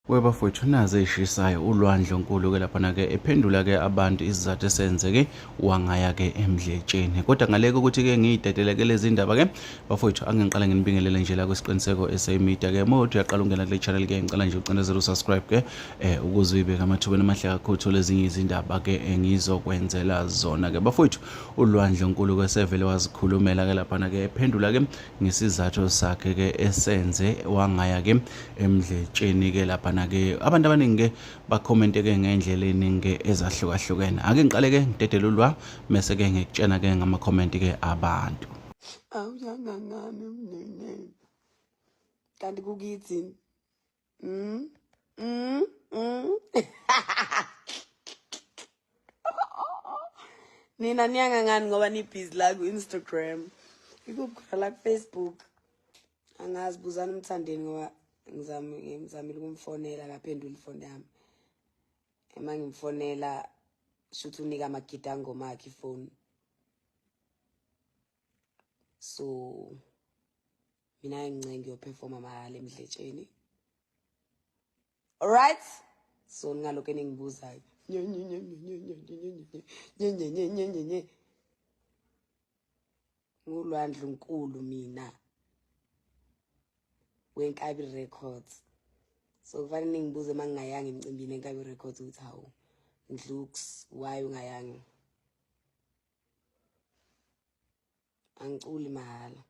Webafowethu naze eshisayo ULwah Ndlunkulu ke lapha ke ephendula ke abantu isizathu esenze ke wangaya ke emdletsheni. Kodwa ngaleke ukuthi ke ngiyidedele ke lezi ndaba ke bafowethu angiqala nginibingelele nje la kwesiqiniseko esemedia ke mothi uyaqala ungena kule channel ke ngicela nje ucindezela usubscribe ke ukuze uyibeke amathubeni amahle kakhulu lezinye izindaba ke engizokwenzela zona ke bafowethu. ULwah Ndlunkulu ke sevele wazikhulumela ke lapha ke ephendula ke ngesizathu sakhe ke esenze wangaya ke emdletsheni ke lapha ke abantu abaningi ke bakhomente ke ngendlela eningi ezahlukahlukene. Ake ngiqale ke ngidedele uLwah mase ke ngikutshena ke ngama comment ke abantu. Awuyangangani mnene kanti kukithi nina niyangangani ngoba nibhizi la ku-Instagram ikuphi la ku-Facebook angazi buzana umthandeni ngoba ngizamile ukumfonela akaphendula ifoni yami ema ngimfonela shuthi unika amagidi angoma akhe ifoni so mina ngincenge ngiyoperforma mahhala emdletsheni alright so ngalokho engibuzayo nguLwah Ndlunkulu mina weNkabi Records so kufanele ngibuze mangingayanga emcimbini eNkabi Records ukuthi hawu Ndluks why ungayanga angiculi mahhala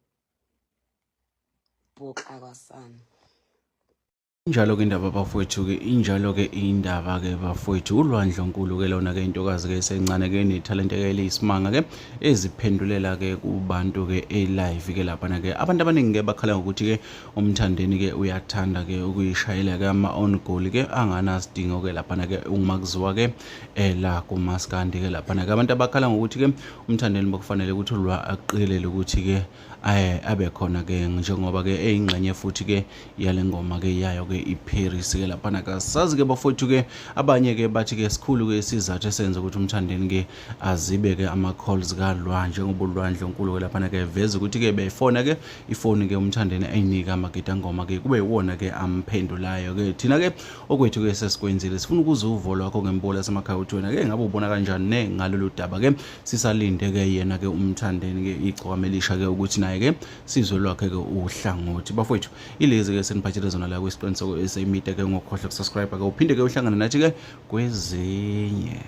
boxa kwasana Injalo ke indaba bafowethu ke injalo ke indaba ke bafowethu uLwah Ndlunkulu ke lona ke intokazi ke esencane ke nethalente ke eliyisimanga ke eziphendulela ke kubantu ke e-live ke lapha ke abantu abaningi ke bakhala ngokuthi ke umthandeni ke uyathanda ke ukuyishayela ke ama on goal ke anganasidingo ke lapha ke uma kuziwa ke la kumaskandi ke lapha ke abantu abakhala ngokuthi ke umthandeni bokufanele ukuthi uLwah aqilele ukuthi ke abe khona ke njengoba ke eyingxenye futhi ke yale ngoma ke yayo iParis ke lapha ke sazi ke bafowethu ke abanye ke bathi ke sikhulu ke isizathu esenza ukuthi umthandeni ke azibe ke ama calls kaLwah njengoba uLwah Ndlunkulu ke lapha ke veza ukuthi ke beyifona ke ifoni ke umthandeni ayinika amagida ngoma ke kube yiwona ke amphendulayo ke thina ke okwethu ke sesikwenzile sifuna ukuza uvo lwakho ngembola semakhaya uthi wena ke ngabe ubona kanjani ngalolu daba ke sisalinde ke yena ke umthandeni ke iGcokama Elisha ke ukuthi naye ke sizwe lwakhe ke uhlangothi bafowethu ilezi ke seniphathele zona la kwesiqiniseko esemedia ke ngokhohle ukusubscribe ke uphinde ke uhlangane nathi ke kwezinye